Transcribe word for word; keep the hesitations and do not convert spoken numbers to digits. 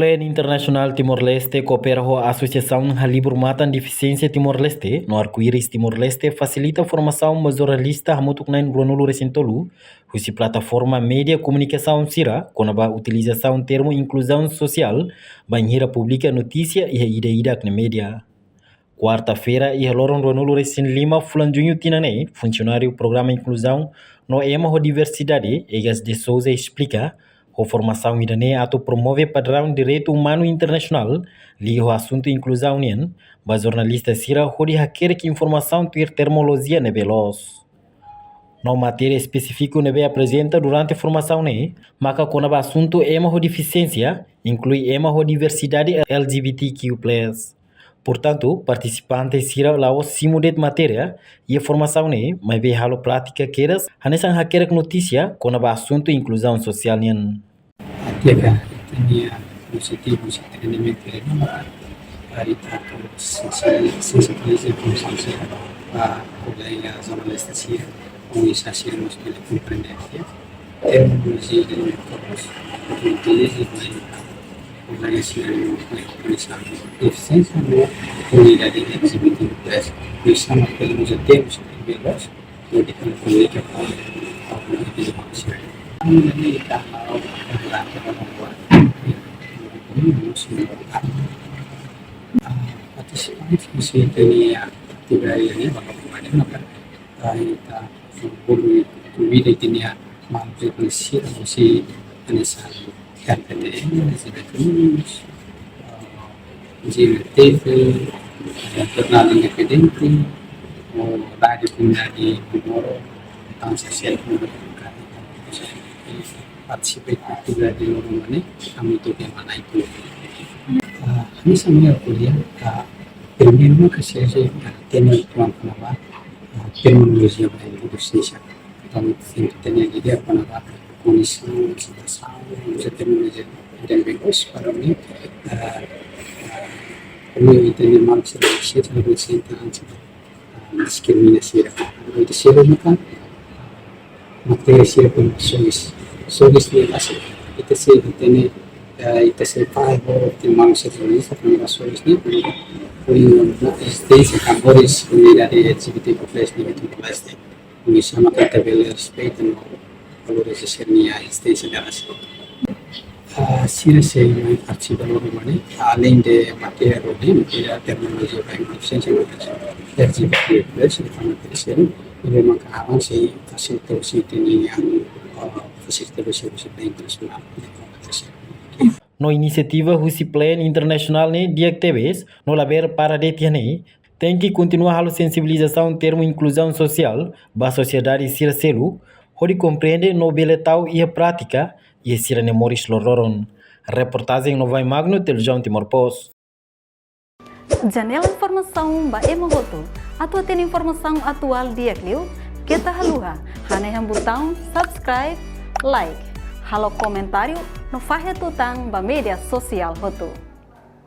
Plan Internasionál Timor-Leste koopera ho Asosiasaun Halibur Matan Defisiénsia Timor-Leste no Arco-Íris Timor-Leste fasilita formasaun ba jornalista hamutuk na'in ruanulu resin tolu, husi plataforma média komunikasaun sira kona-ba utilizasaun termu inkluzaun sosiál bainhira publika notísia iha ida-idak nia média. Kuarta-feira, iha loron ruanulu resin lima fulan Juñu tinan ne'e, funsionáriu Programa Inkluzaun no Ema ho Diversidade, Egas de Souza esplika, ho formasaun ida-ne'e atu promove padraun direitu umanu internasionál liga ho asuntu inkluzaun nian ba jornalista sira hodi hakerek informasaun tuir terminolojia ne'ebé loos. No matéria espesífiku ne'ebé aprezenta durante formasaun ne'e maka kona-ba asuntu ema ho defisiénsia, inklui ema ho diversidade L G B T Q plus. Portantu, partisipante sira la'ós simu de'it matéria iha formasaun ne'e, maibé halo prátika kedas hanesan hakerek notísia kona-ba asuntu inkluzaun sosiál nian. Ita-nia objetivu husi treinamentu ne'e mak ita atu sensibiliza, sensibiliza ba kolega jornalista sira, oinsá sira mós bele komprende terminolojia ida-ne'ebé utiliza ba kolega sira ne'ebé ho defisiénsia no komunidade L G B T plus. Oinsá mak bele uza termus ne'ebé loos hodi komunika ho komunidade sira. Ami ne'e ita halo relata ba partisipante husi ita-nia atividade ne'e, ba komunidade maka ita bolu konvida ita-nia maluk sira husi hanesan R T T N, S B T News, G M T V, jornál independente, no rádiu komunidade Comoro, entaun sira sempre partisipa iha atividade ne'e, ami to'o iha manai tu. Ah, ami sama ya kuliah, ah, primeiru mak seja, ah, tema uitoan kona-ba, ah, terminolojia ba defisiénsia. Entaun, ita-nia ideia kona-ba kondisaun, situasaun, uza terminolojia ida-ne'ebé loos para ami, ah, ah, ami ita-nia maluk sira representa antes, ah, diskriminasaun. Ita sira maka matéria sira kona-ba solis. Solis ne'e base. Ita sei ita-nia, eh, ita sei fahe ba ita-nia maluk sira kona-ba solis ne'e, kona-ba ezisténsia ka moris komunidade L G B T Q plus ne'e iha Timor-Leste. Oinsá mak ita bele respeita no valoriza sira-nia ezisténsia dala ruma. Ah, sira sei mai partisipa loron ne'e, aleinde matéria rua ne'e, matéria terminolojia ba defisiénsia, L G B T plus, entaun matéria sira ne'ebé maka avansa iha fasilita husi ita-nia, ah, fasilita husi, husi internasionál. No inisiativa husi Plan Internasionál ne'e di'ak tebes, no labele para de'it iha ne'e, tenke kontinua halo sensibilizasaun termu inkluzaun sosiál ba sosiedade sira seluk, hodi komprende no bele tau iha prátika iha sira-nia moris loroloron. Reportajen Novai Magno, Televizaun Timor Post. Janela informasaun ba ema hotu. Atu hatene informasaun atuál di'ak liu, keta haluha hanehan butaun subscribe, like, halo komentáriu no fahe tutan ba média sosiál hotu.